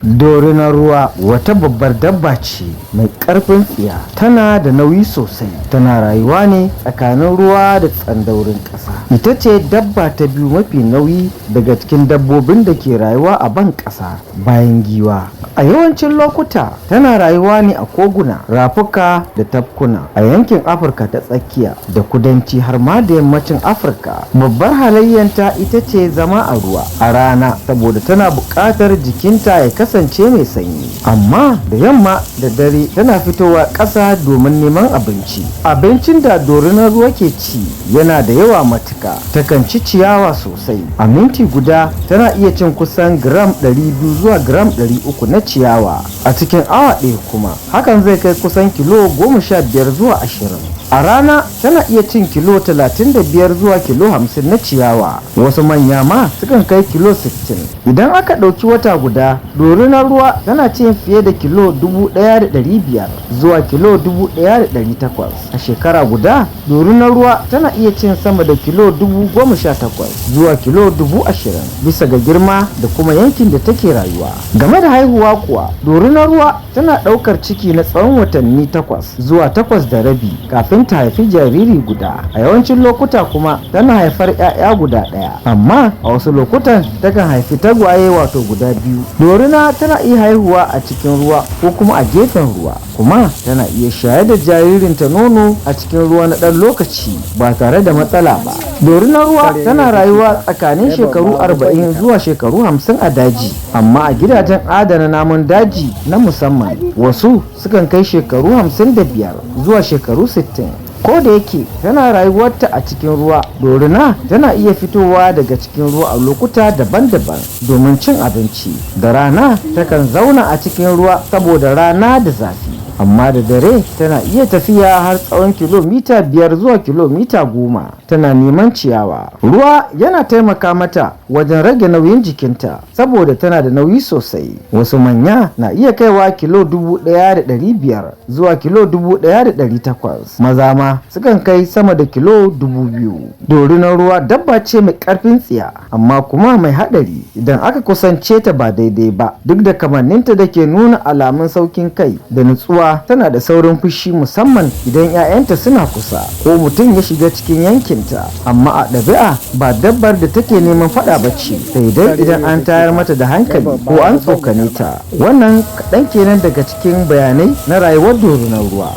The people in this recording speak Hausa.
Dorinar ruwa wata babbar dabba ce mai ƙarfin tsiya, tana da nauyi sosai, tana rayuwa ne tsakanin ruwa da tsandaurin ƙasa. Ita ce dabba ta biyu mafi nauyi daga cikin dabbobin da ke rayuwa a ban ƙasa bayan giwa. A yawancin lokuta tana rayuwa ne a koguna, rafuka da tafkuna a yankin Afirka ta tsakiya da kudanci har ma da yammacin Afirka. Babbar halayyanta ita ce zama a ruwa a rana saboda tana buƙatar jikinta ya kasance mai sanyi. Amma da yamma da dare tana fitowa ƙasa domin neman abinci. Abincin da dorinar ruwa ke ci yana da yawa matuka. Takan ci ciyawa sosai. A minti guda tana iya cin kusan gram 200 zuwa gram 300 na ciyawa a cikin awa ɗaya, kuma hakan zai kai kusan kilo 15 zuwa 20. A rana tana iya cin kilo 35 zuwa kilo 50 na ciyawa, wasu manya ma sukan kai kilo 60. Idan aka ɗauki wata guda, dorinar ruwa tana cin fiye da kilo 1,500 zuwa kilo 1,800. A shekara guda, dorinar ruwa tana iya cin sama da kilo 18,000 zuwa kilo 20,000, bisa ga girma da kuma yankin da take rayuwa. Game da haihuwa kuwa, dorinar ruwa tana ɗaukar ciki na tsawon watanni 8 zuwa 8.5 kafin ta haifi jariri guda. A yawancin lokuta kuma tana haifar 'ya'ya guda ɗaya, amma a wasu lokutan takan haifi tagwaye, wato guda biyu. Dorina tana iya haihuwa a cikin ruwa ko kuma a gefen ruwa, kuma tana iya shayar da jaririnta nono a cikin ruwa na ɗan lokaci ba tare da matsala ba. Dorinar ruwa tana rayuwa tsakanin shekaru 40 zuwa shekaru 50 a daji, amma a gidajen adana namun daji na musamman wasu sukan kai shekaru 55 zuwa shekaru 60. Ko da yake tana rayuwarta a cikin ruwa, dorina tana iya fitowa daga cikin ruwa a lokuta daban-daban domin cin abinci. Da rana takan zauna a cikin ruwa saboda rana da zafi, amma da dare tana iya tafiya har tsawon kilomita 5 zuwa kilomita 10 tana neman ciyawa. Ruwa yana taimaka mata wajen rage nauyin jikinta saboda tana da nauyi sosai. Wasu manya na iya kaiwa kilo 1,500 zuwa kilo 1,800, maza ma sukan kai sama da kilo 2,000. Dorinar ruwa dabba ce mai karfin tsiya amma kuma mai haɗari idan aka kusance ta ba daidai ba. Duk da kamanninta da ke nuna alamun saukin kai da nutsuwa, tana da saurin fushi, musamman idan 'ya'yanta suna kusa ko mutum ya shiga cikin yankinta. Amma a ɗabi'a ba dabbar da take neman faɗa ba ce, sai dai idan an tayar mata da hankali ko an tsokane ta. Wannan kaɗan kenan daga cikin bayanai na rayuwar dorinar ruwa.